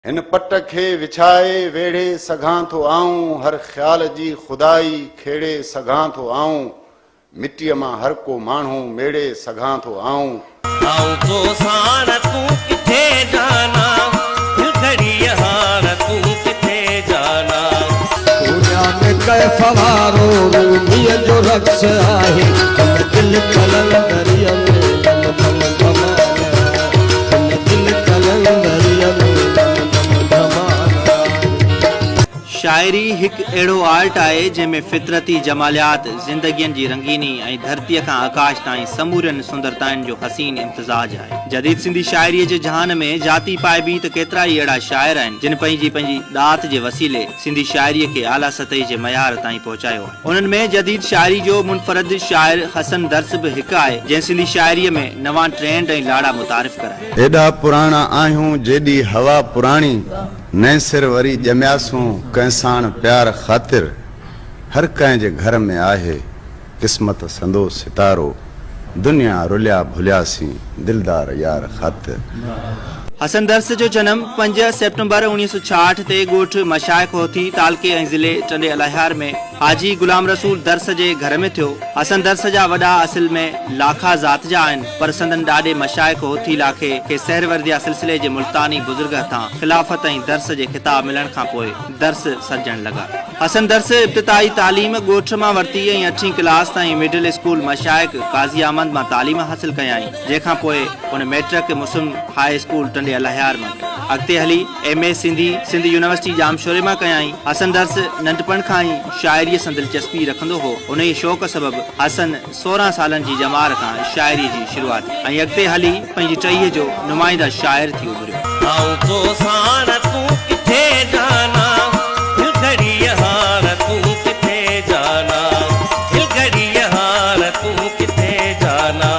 هن پٽ کي وڇائي ويڙهي سگهان ٿو آئون هر خيال جي خدائي کيڙي سگهان ٿو آئون مٽيء مان هر ڪو ماڻهو ميڙي سگهان ٿو آئون. آئون تو ساڻ تون ڪٿي جانا دل گهڙيء هاڻ تون ڪٿي جانا. دنيا ۾ ڪيف وارو روميء جو رقص آهي هن دل قلندريء ۾ دم دم ڌمال آهي هن دل قلندريء ۾ دم دم ڌمال آهي. شاعري هڪ اهڙو آرٽ آهي جنهن ۾ فطرتي جماليات، زندگين جي رنگيني ۽ ڌرتيء کان آڪاش تائين سمورين سندرتائن جو حسين امتزاج آهي. جديد سنڌي شاعريء جي جهان ۾ جاتي پائبي ته ڪيترائي اهڙا شاعر آهن جن پنهنجي پنهنجي ڏات جي وسيلي سنڌي شاعريء کي اعليٰ سطحي جي معيار تائين پهچايو آهي. انهن ۾ جديد شاعري جو منفرد شاعر حسن درس به هڪ آهي، جنهن سنڌي شاعريء ۾ نوان ٽرينڊ ۽ لاڙا متعارف ڪرايا. ايڏا پراڻا آهيون جيڏي هوا پراڻي، نئين سر وري ڄمياسون ڪنهن ساڻ پيار خاطر، هر ڪنهن جي گهر ۾ آهي قسمت سندو ستارو، دنيا رليا ڀلياسين دلدار يار خاطر. حسن درس جو جنم پنج سيپٽمبر 1966 تي ڳوٺ مشائخ هوٿي، تعلقي ۽ ضلعي ٽنڊي الهيار ۾ حاجي غلام رسول درس جي گهر ۾ ٿيو. حسن درس جا وڏا اصل ۾ لاکا ذات جا آهن، پر سندن ڏاڏي مشائخ هوٿي لاکي کي سهرورديه سلسلي جي ملتاني بزرگ هٿان خلافت ۽ درس جي خطاب ملڻ کان پوء درس سڏجڻ لڳا. حسن درس ابتدائي تعليم ڳوٺ مان ورتي ۽ اٺين ڪلاس تائين مڊل اسڪول مشائخ قاضي احمد مان تعليم حاصل ڪيائين، جنهن کان پوء هن مئٽرڪ مسلم هاء اسڪول ٽنڊي الهيار مان ڪئي. اڳتي هلي M A Sindhi, Sindh university ڄامشوري مان ڪيائين. حسن درس ننڍپڻ کان ئي شاعريء سان دلچسپي رکندو هو. انهيء شوق سبب حسن 16 سالن جي ڄمار کان شاعريء جي شروعات ڪئي ۽ اڳتي هلي پنهنجي ٽهيء جو نمائنده شاعر ٿي اڀريو. آئون تو ساڻ تون ڪٿي جانا دل گهڙيء هاڻ تون ڪٿي جانا دل گهڙيء هاڻ تون ڪٿي جانا.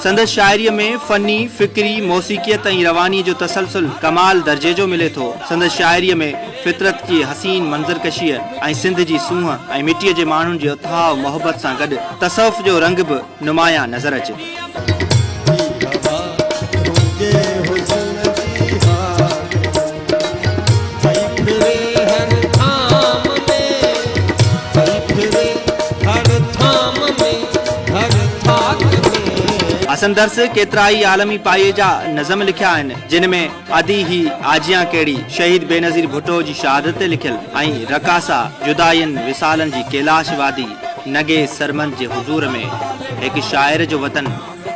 سندس شاعريء ۾ فني، فڪري، موسيقيت ۽ روانيء جو تسلسل ڪمال درجي جو ملي ٿو. سندس شاعريء ۾ فطرت جي حسين منظرڪشيء ۽ سنڌ جي سونهن ۽ مٽيء جي ماڻهن جي اٿاهه محبت سان گڏ تصوف جو رنگ به نمايان نظر اچي ٿو. حسن درس ڪيترائي عالمي پايي جا نظم لکيا آهن، جن ۾ ادي هي آجيان ڪهڙي، شهيد بينظير ڀٽو جي شهادت تي لکيل، ۽ رقاصه جدائين وصالن جي ڪيلاش وادي، نگي سرمد جي حضور ۾، هڪ شاعر جو وطن،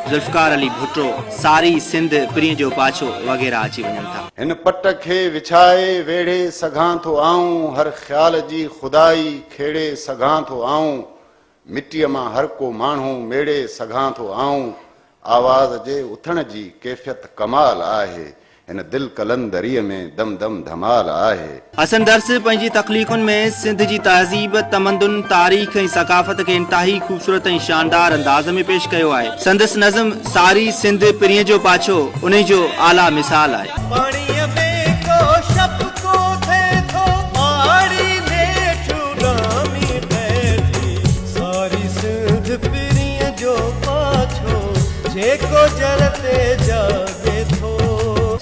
ذوالفقار علي ڀٽو، ساري سنڌ پرينء جو پاڇو وغيره اچي وڃن ٿا. هن پٽ کي وڇائي ويڙهي سگهان ٿو آئون هر خيال جي خدائي کيڙي سگهان ٿو آئون مٽيء مان هر ڪو ماڻهو ميڙي سگهان ٿو آئون آواز جي اٿڻ جي ڪيفيت ڪمال آهي هن دل قلندريء ۾ دم دم ڌمال آهي. حسن درس پنهنجي تخليقن ۾ سنڌ جي تهذيب، تمدن، تاريخ ۽ ثقافت کي انتهائي خوبصورت ۽ شاندار انداز ۾ پيش ڪيو آهي. سندس نظم ساري سنڌ پرينء جو پاڇو انهي جو اعليٰ مثال آهي. پاڻيء ۾ ڪو شپڪو ٿئي ٿو، آڙي نيٺ اڏامي پئي ٿي. ساري سنڌ پرينء جو پاڇو، جيڪو جر تي جاڳي ٿو.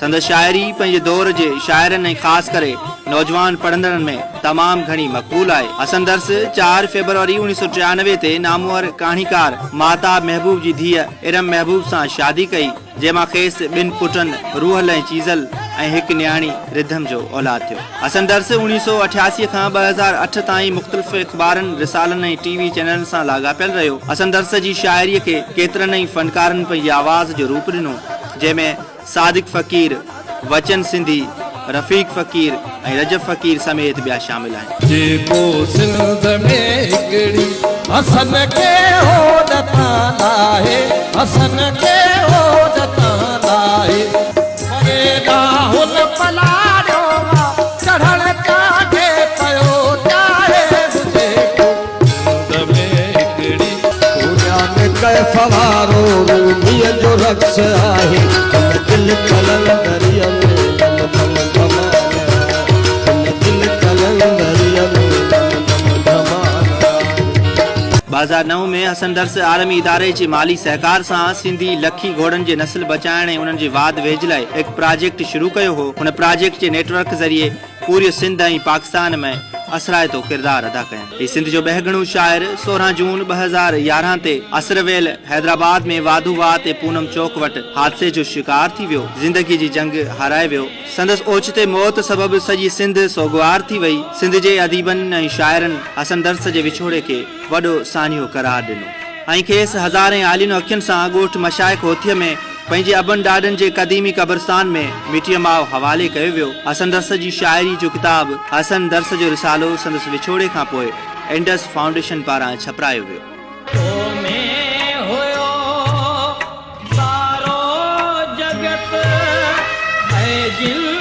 سندس شاعري پنهنجي دور جي شاعرن ۽ خاص ڪري نوجوان پڙهندڙن ۾ تمام گهڻي مقبول آهي. حسن درس چار فيبروري 1993 تي نامور ڪهاڻيڪار ماهتاب محبوب جي ڌيء ارم محبوب سان شادي ڪئي، جنهن مان کيس ٻن پٽن روحل ۽ چيزل ۽ هڪ نياڻي رڌم جو اولاد ٿيو. حسن درس 1988 کان 2008 تائين مختلف اخبارن، رسالن ۽ ٽي وي چينلن سان لاڳاپيل رهيو. حسن درس جي شاعريء کي ڪيترن ئي فنڪارن پنهنجي آواز جو روپ ڏنو، جنهن ۾ صادق فقير، وچن سنڌي، رفيق فقير ۽ رجب فقير سميت ٻيا شامل آهن. جيڪو سنڌ ۾ هڪڙي حسن کي هوڏ تان لاهي، حسن کي هوڏ تان لاهي. پري ڏانهن پلاڙيو آ، چڙهڻ چاهي پيو چاهي به جيڪو سنڌ ۾ هڪڙي. دنيا ۾ ڪيف وارو روميء جو رقص آهي، هن دل قلندريء ۾ دم دم ڌمال آهي، هن دل قلندريء ۾ دم دم ڌمال آهي. 2009 ۾ حسن درس عالمي اداري جي مالي سهڪار سان سنڌي لکي گهوڙن جي نسل بچائڻ ۽ انهن جي واڌ ويجهه لاء هڪ پراجيڪٽ شروع ڪيو هو. هن پراجيڪٽ جي نيٽ ورڪ ذريعي پوريء سنڌ ۽ پاڪستان ۾ اثرائتو ڪردار ادا ڪيائين. هي سنڌ جو ٻهڳڻو شاعر 16 جون 2011 تي عصر ويل حيدرآباد ۾ واڌو واهه تي پونم چوڪ وٽ حادثي جو شڪار ٿي ويو. زندگي جي جنگ هارائي ويو. سندس اوچتي موت سبب سڄي سنڌ سوڳوار ٿي وئي. سنڌ جي اديبن ۽ شاعرن حسن درس جي وڇوڙي کي وڏو سانحو قرار ڏنو ۽ کيس هزارين آلين اکين سان ڳوٺ مشائخ هوٿيء ۾ پنهنجي ابن ڏاڏن جي قديمي قبرستان ۾ مٽيء ماء حوالي ڪيو ويو. حسن درس جي شاعري جو ڪتاب حسن درس جو رسالو سندس وڇوڙي کان پوء انڊس فائونڊيشن پاران ڇپرايو ويو. تو ۾ هيو سارو جڳت ۽ جن.